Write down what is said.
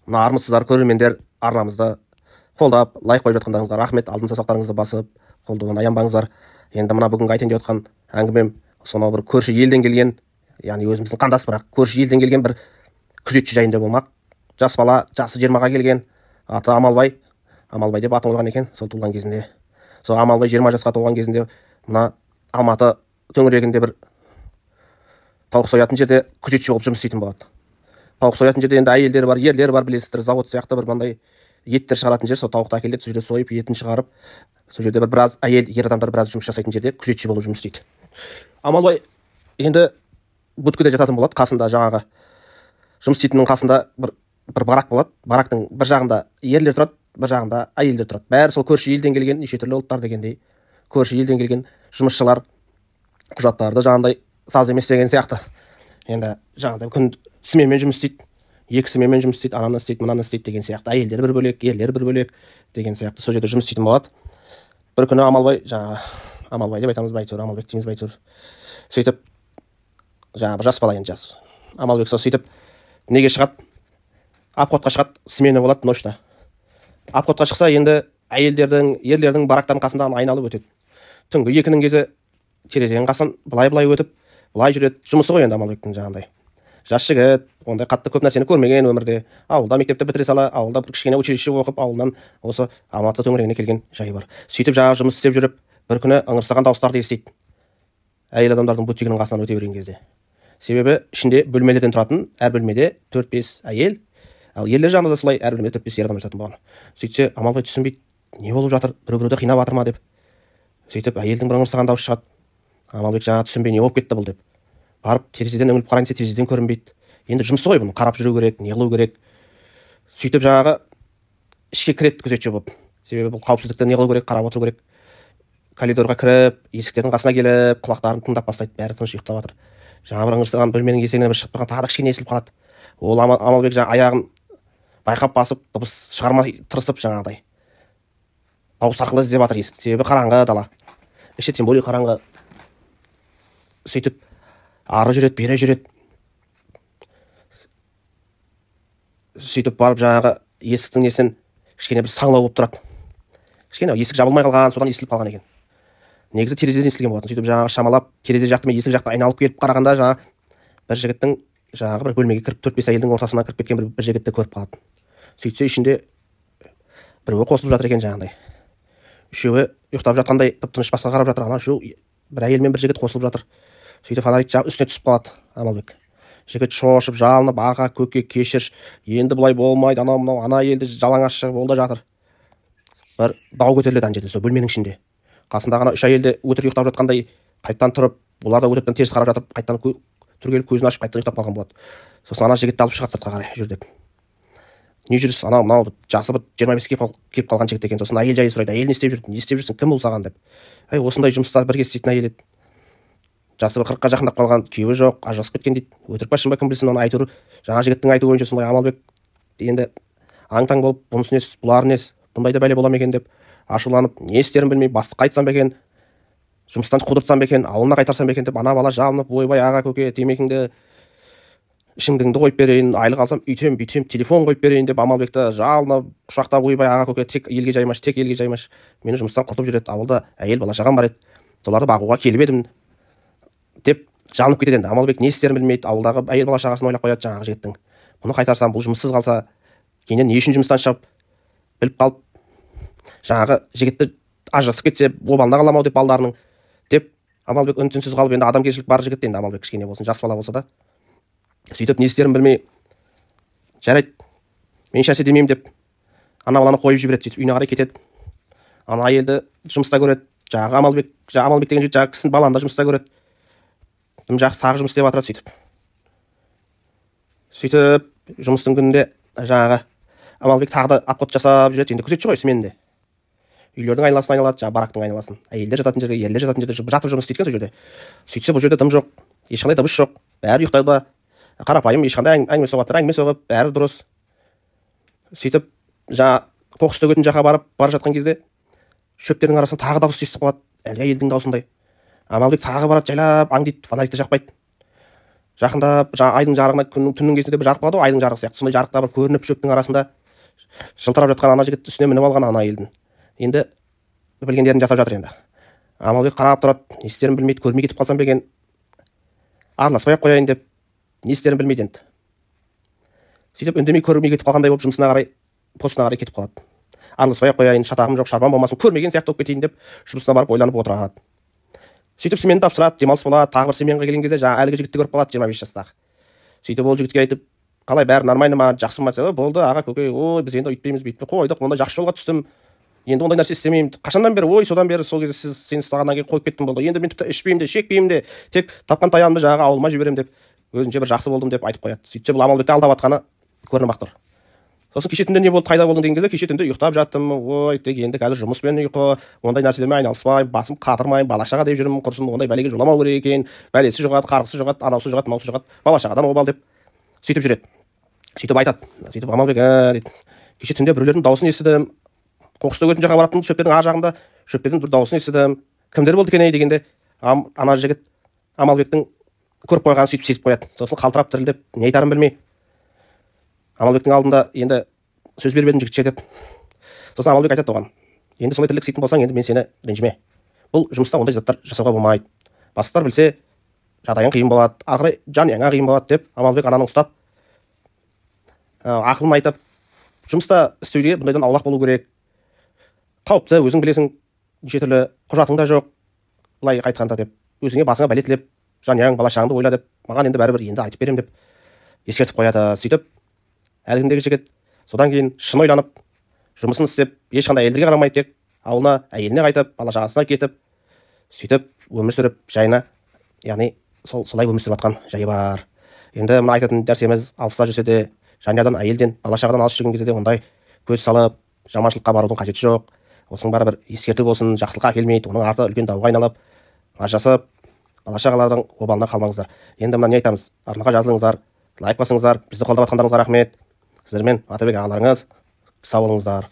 Мына армысыздар көрермендер, арнамызды қолдап, лайк қойып жатқандарыңызға рахмет. Алтын саусақтарыңызды басып, қолдаудан аянбаңыздар. Енді мына бүгінгі айтайын деп жатқан әңгімем сонау бір көрші елден келген, яғни өзіміздің қандас, бірақ көрші елден келген бір күзетші жайында болмақ. Жас бала, жасы 20-ға келген, аты Амалбай. Амалбай деп атын қойған екен сол туылған кезінде. Сол Амалбай 20 жасқа толған кезінде мына Алматы төңірегінде бір тауық соятын жерде күзетші болып жұмыс істейтін болады. Тауық соятын жерде енді әйелдер бар, ерлер бар, білесіздер, завод сияқты бір мынандай еттер шығаратын жер. Сол тауықты әкеледі, сол жерде сойып, етін шығарып, сол жерде бір біраз әйел, ер адамдар біраз жұмыс жасайтын жерде күзетші болып жұмыс істейді. Амалбай енді будкада жататын болады. Қасында жаңағы жұмыс істейтіннің қасында бір барак болады. Барактың бір жағында ерлер тұрады, бір жағында әйелдер тұрады. Бәрі сол көрші елден келген, неше түрлі ұлттар дегендей, көрші елден келген жұмысшылар, құжаттарды жаңағындай саз емес деген сияқты. Енді жаңағыдай күн сменмен жұмыс істейді, екі сменмен жұмыс істейді, ананы істейді, мынаны істейді деген сияқты. Әйелдер бір бөлек, ерлер бір бөлек деген сияқты. Сол жерде жұмыс істейтін болады. Бір күні Амалбай, жаңағы Амалбай деп айтамыз ба, әйтеуір Амалбек дейміз ба, әйтеуір. Сөйтіп жаңағы бір жас бала енді, жас Амалбек сол сөйтіп неге шығады? Обходқа шығады, смена болады ночта. Обходқа шықса, енді әйелдердің, ерлердің барактарының қасында айналып өтеді. Түнгі 2-нің кезі терезенің қасынан былай-былай өтіп, былай жүреді. Жұмысы ғой енді Амалбектің жаңағындай. Жас жігіт, ондай қатты көп нәрсені көрмеген өмірде. Ауылда мектепті бітіре сала, ауылда бір кішкене училище оқып, ауылдан осы Алматы төңірегіне келген жайы бар. Сөйтіп жаңағы жұмыс істеп жүріп, бір күні ыңырсыған дауыстарды естиді. Әйел адамдардың бутигінің қасынан өте берген кезде. Себебі ішінде бөлмелерден тұратын, әр бөлмеде 4-5 әйел, ал ерлер жағында да солай, әр бөлмеде 4-5 ер адам жататын болған. Сөйтсе Амалбай түсінбейді, не болып жатыр, біреу-біреуді қинап жатыр ма деп. Сөйтіп әйелдің бір ыңырсыған дауысы шығады. Амалбек жаңа түсінбей, не болып кетті бұл деп. Барып терезеден үңіліп қарайын десе, терезеден көрінбейді. Енді жұмысы ғой бұның, қарап жүру керек, не қылу керек. Сөйтіп жаңағы ішке кіреді күзетші болып. Себебі бұл қауіпсіздікті не қылу керек, қарап отыру керек. Коридорға кіріп, есіктердің қасына келіп, құлақтарын тыңдап бастайды, бәрі тыныш ұйықтап жатыр. Жаңа бір ыңырсыған бөлменің есігінен бір шығып тұрған тағы да кішкене естіліп қалады. Ол Амалбек жаңа аяғын байқап басып, дыбыс шығармай тырысып жаңағыдай дауыс арқылы іздеп жатыр есікті. Себебі қараңғы дала. Іші тем более қараңғы. Сөйтіп ары жүреді, бері жүреді. Сөйтіп барып жаңағы есіктің несінен кішкене бір саңлау болып тұрады. Кішкене есік жабылмай қалған, содан естіліп қалған екен. Негізі терезеден естілген болатын. Сөйтіп жаңағы шамалап терезе жақты мен есік жақты айналып келіп қарағанда жаңағы бір жігіттің жаңағы бір бөлмеге кіріп, 4-5 әйелдің ортасына кіріп кеткен бір жігітті көріп қалады. Сөйтсе ішінде біреуі қосылып жатыр екен жаңағыдай. Үшеуі ұйықтап жатқандай тып-тыныш басқа қарап жатыр. Ана үшеуі бір әйел мен бір жігіт қосылып жатыр. Сөйтіп фонарик жағып үстіне түсіп қалады Амалбек. Жігіт шошып, жалынып, аға, көке, кешір, енді бұлай болмайды, анау мынау, ана әйелді жалаңаш шығып, ол да жатыр. Бір дау көтеріледі ана жерде, сол бөлменің ішінде. Қасындағы ана үш әйел де өтірік ұйықтап жатқандай қайтадан тұрып, олар да өтіріктен теріс қарап жатып, қайтадан түрегеліп көзін ашып, қайтадан ұйықтап қалған болады. Сосын ана жігітті алып шығады сыртқа қарай, жүр деп. Не жүріс, анау мынау деп, жасы бір 25-ке келіп қалған жігіт екен. Сосын әйел жайы сұрайды, әйел не істеп жүр, не істеп жүрсің, кім бұл саған деп. Әй, осындай жұмыста бірге істейтін әйел еді. Жасы бір 40-қа жақындап қалған, күйеуі жоқ, ажырасып кеткен дейді. Өтірік па, шын ба, кім білсін оны, әйтеуір жаңа жігіттің айтуы бойынша сондай Амалбек енді аң-таң болып, бұнысы несі, бұлары несі, бұндай да бәле бола ма екен деп ашуланып, не істерін білмей, бастыққа айтсам ба екен, жұмыстан қудыртсам ба екен, ауылына қайтарсам ба екен деп ана бала жалынып, ойбай аға көке, темекіңді, ішімдігіңді қойып берейін, айлық алсам үйтем, бүйтем, телефон қойып берейін деп Амалбекті жалынып, құшақтап, ойбай аға көке, тек елге жаймаш, тек елге жаймаш, мені жұмыстан құртып жүреді, ауылда әйел бала шағам бар еді, соларды бағуға келіп едім деп жалынып кетеді. Енді Амалбек не істерін білмейді, ауылдағы әйел бала шағасын ойлап қояды жаңағы жігіттің. Бұны қайтарсам, бұл жұмыссыз қалса, кейіннен не үшін жұмыстан шығып, біліп қалып, жаңағы жігітті ажырасып кетсе, обалына қаламау деп балдарының деп Амалбек үн-түнсіз қалып, енді адамгершілік бар жігіт енді Амалбек кішкене болсын, жас бала болса да. Сөйтіп не істерін білмей, жарайды, мен ешнәрсе демеймін деп ана баланы қойып жібереді. Сөйтіп үйіне қарай кетеді. Ана әйелді жұмыста көреді. Жаңағы Амалбек, жаңағы Амалбек деген жігіт жаңағы кісінің баланы да жұмыста көреді. Тым жақсы тағы жұмыс істеп жатырады сөйтіп. Сөйтіп жұмыстың күнінде жаңағы Амалбек тағы да обход жасап жүреді. Енді күзетші ғой сменінде. Үйлердің айналасын айналады, жаңағы барактың айналасын. Әйелдер жататын жерге, ерлер жататын жерде жатып жұмыс істейді екен сол жерде. Сөйтсе бұл жерде дым жоқ, ешқандай дыбыс жоқ, бәрі ұйықтайды да. Қарапайым, ешқандай әңгіме соғып жатыр, әңгіме соғып, бәрі дұрыс. Сөйтіп жаңа қоқыс төгетін жаққа барып, бара жатқан кезде шөптердің арасынан тағы дауыс естіп қалады, әлгі әйелдің дауысындай. Амалбек тағы барады, жайлап аңдиды, фонарикті жақпайды. Жақындап жаңа айдың жарығына, күннің түннің кезінде бір жарық болады ғой, айдың жарығы сияқты. Сондай жарықта бір көрініп шөптің арасында жылтырап жатқан ана жігіт үстіне мініп алған ана әйелдің. Енді білгендерін жасап жатыр енді. Амалбек қарап тұрады, не істерін білмейді, көрмей кетіп қалсам ба екен, араласпай ақ қояйын деп не істерін білмейді енді. Сөйтіп үндемей көрмей кетіп қалғандай болып жұмысына қарай, постына қарай кетіп қалады. Араласпай ақ қояйын, шатағым жоқ, шарбам болмасын, көрмеген сияқты болып кетейін деп жұмысына барып ойланып отырады. Сөйтіп сменді тапсырады, демалыс болады, тағы бір сменға келген кезде жаңа әлгі жігітті көріп қалады, 25 жастағы. Сөйтіп ол жігітке айтып, қалай, бәрі нормально ма, жақсы ма десе, болды аға көке, ой біз енді өйтпейміз, бүйтпей қойдық, ондай жақсы жолға түстім, енді ондай нәрсе істемеймін. Қашаннан бері, ой содан бері, сол кезде сіз сені ұстағаннан кейін қойып кеттім болды, енді мен тіпті ішпеймін де, шекпеймін де, тек тапқан таянымды жаңағы ауылыма жіберемін деп, өзінше бір жақсы болдым деп айтып қояды. Сөйтсе бұл Амалбекті алдап жатқаны көрініп ақ тұр. Сосын кеше түнде не болды, қайда болдың деген кезде, кеше түнде ұйықтап жаттым, ой тек енді қазір жұмыс пен ұйқы, ондай нәрселермен айналыспаймын, басым қатырмаймын, бала шаға деп жүрмін, құрсын, ондай бәлеге жоламау керек екен, бәлесі жұғады, қарғысы жұғады, анаусы жұғады, мынаусы жұғады, бала шағадан обал деп сөйтіп жүреді. Сөйтіп айтады. Сөйтіп Амалбек дейді, кеше түнде біреулердің дауысын естідім, қоқыс төгетін жаққа баратын шөптердің ар жағында шөптердің бір дауысын естідім, кімдер болды екен ей дегенде, ана жігіт Амалбектің көріп қойғанын сөйтіп сезіп қояды. Сосын қалтырап дірілдеп не айтарын білмей Амалбектің алдында енді сөз беріп едім жігітше деп. Сосын Амалбек айтады оған, енді сондай тірлік істейтін болсаң, енді мен сені ренжіме, бұл жұмыста ондай заттар жасауға болмайды, бастықтар білсе жағдайың қиын болады, ары қарай жанұяңа қиын болады деп Амалбек ананың ұстап ақылын айтып, жұмыста істеуге бұндайдан аулақ болу керек, қауіпті, өзің білесің, неше түрлі құжатың да жоқ, былай айтқанда деп, өзіңе басыңа бәле тілеп, жанұяң, бала шағаңды ойла деп, маған енді бәрібір енді айтып беремін деп ескертіп қояды. Сөйтіп әлгіндегі жігіт содан кейін шын ойланып, жұмысын істеп, ешқандай әйелдерге қарамай, тек ауылына, әйеліне қайтып, бала шағасына кетіп, сөйтіп өмір сүріп жайына, яғни солай өмір сүріп жатқан жайы бар. Енді мына айтатын нәрсеміз, алыста жүрсе де, жанұядан, әйелден, бала шағадан алыс жүрген кезде де ондай көз салып жаманшылыққа барудың қажеті жоқ. Осының бәрі бір ескерту болсын, жақсылыққа әкелмейді, оның арты үлкен дауға айналып, ажырасып, бала шағалардың обалына қалмаңыздар. Енді мына не айтамыз, арнаға жазылыңыздар, лайк басыңыздар, бізді қолдап жатқандарыңызға рахмет. Сіздермен Атабек ағаларыңыз, сау болыңыздар.